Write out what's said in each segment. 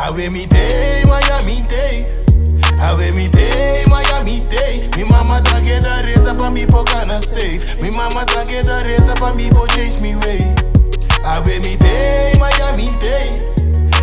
Awe mi t'ey, maya mi t'ey. Awe mi t'ey, maya mi t'ey. Mi mama ta keda resa pa mi por kana safe. Mi mama ta keda resa pa mi por chase mi way. Awe mi t'ey, maya mi t'ey.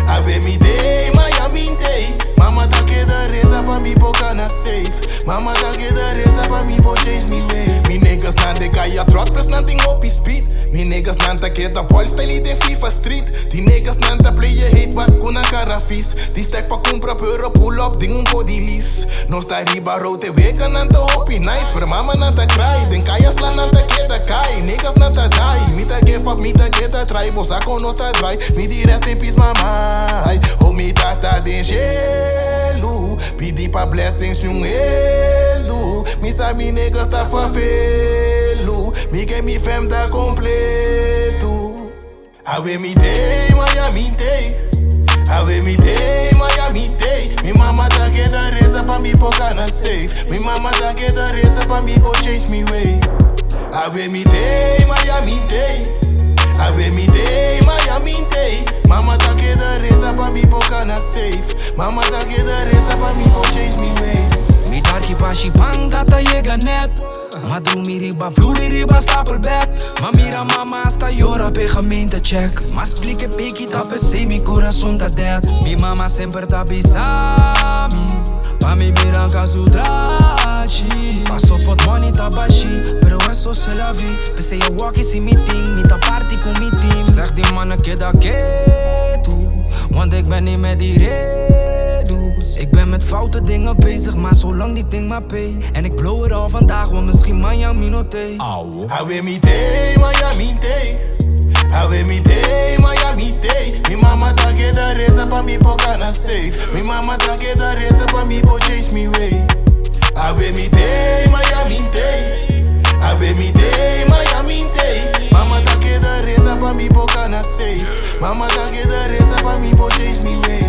Awe mi t'ey, maya mi t'ey. Mama ta keda resa pa mi por kana safe. Mama ta keda resa pa mi por chase mi way. Mi niggas nan den kaya trot, plus nan tin hopi speed. Mi niggas nan ta keda ball style den FIFA Street. Di niggas nan ta play hate wat ku nan kara vies. Di stack pa kumpra pero pull up den un body lease. Nos ta riba road e wega nan ta hopi nice. Pero mama nan ta cry, den kaya sla nan ta keda kai. Niggas nan ta die, mi ta give up, mi ta keda try. Bo sa kon nos ta dry, mi di rest in peace mama. Ai, oh mi tata den shelu. Pidi pa blessings nyun elu. Mi sa mi niggas ta fafelu. Mi ke mi fam ta kompleto. Awe mi t'ey, maya mi t'ey. Awe mi t'ey, maya mi t'ey. Mi mama ta keda resa pa mi por kana safe. Mi mama ta keda resa pa mi por chase mi way. Awe mi t'ey, maya mi t'ey. Awe mi t'ey, maya mi t'ey. Mama ta keda resa pa mi por kana safe. Mama ta keda resa pa mi por chase mi way. Mi darki pashi pan tata yega net. Ma drumi riba vloer riba stapelbed. Ma mira mama hasta yora p'e gemeente check. Ma splike piki ta p'esei mi kurason ta dead. Mi mama semper ta bisa mi pa mi bira kasu drachi. Paso pot money ta bashi, pero eso c'est la vie. P'esei e walkie si mi ting, mi ta party ku mi team. Zeg die mannen keda ketu, want ik ben niet met die redoes. Ik ben met foute dingen bezig, maar zolang die ding maar pay. En ik blow het al vandaag, want misschien mañan mi no t'ey. Awe mi t'ey, maya mi t'ey. Awe mi t'ey, maya mi t'ey. Mi mama ta keda resa pa mi por kana safe. Mi mama ta keda resa pa mi por chase mi way. Awe mi t'ey, maya mi t'ey. Awe mi t'ey, maya mi t'ey. Mama ta keda resa pa mi por kana safe. Mama ta keda resa pa mi por chase mi way.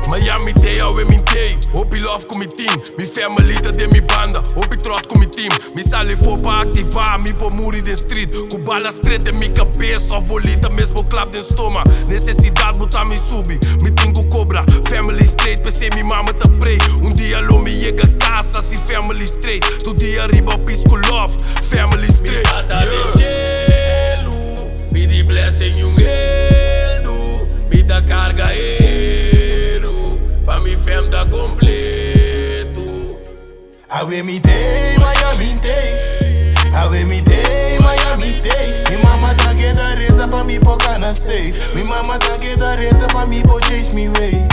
Miami Day, awe mi t'ey. Hopi love ku mi team. Mi family ta den mi banda. Hopi trot ku mi team. Mi sali for pa aktivá. Mi por muri den street. Ku bala straight den mi kabes. Of bolita mes por klap den stoma. Nesesidat buta mi subi. Mi tin ku kobra. Family straight. P'esei mi mama ta pray. Un dia lo mi yega kas. Asina family straight. Tur dia riba peace ku love. Family straight. Mi tata den shelu. Pidi blessing un eldu. Mi ta karga heru. Pa mi fam ta kompleto. Awe mi t'ey, maya mi t'ey. Awe mi t'ey, maya mi t'ey. Mi mama ta keda resa pa mi por kana safe. Mi mama ta keda resa pa mi por chase mi way.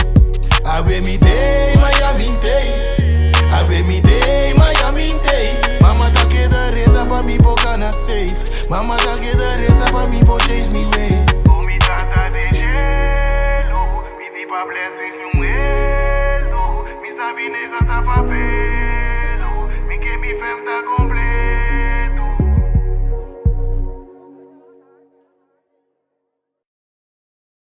Awe mi t'ey, maya mi t'ey. Awe mi t'ey, maya mi t'ey. Mama ta keda resa pa mi por kana safe. Mama ta keda resa pa mi por chase mi way. Oh mi tata den shelu, pidi pa blessings nyun elu. Mi sabi nigga ta fafelu.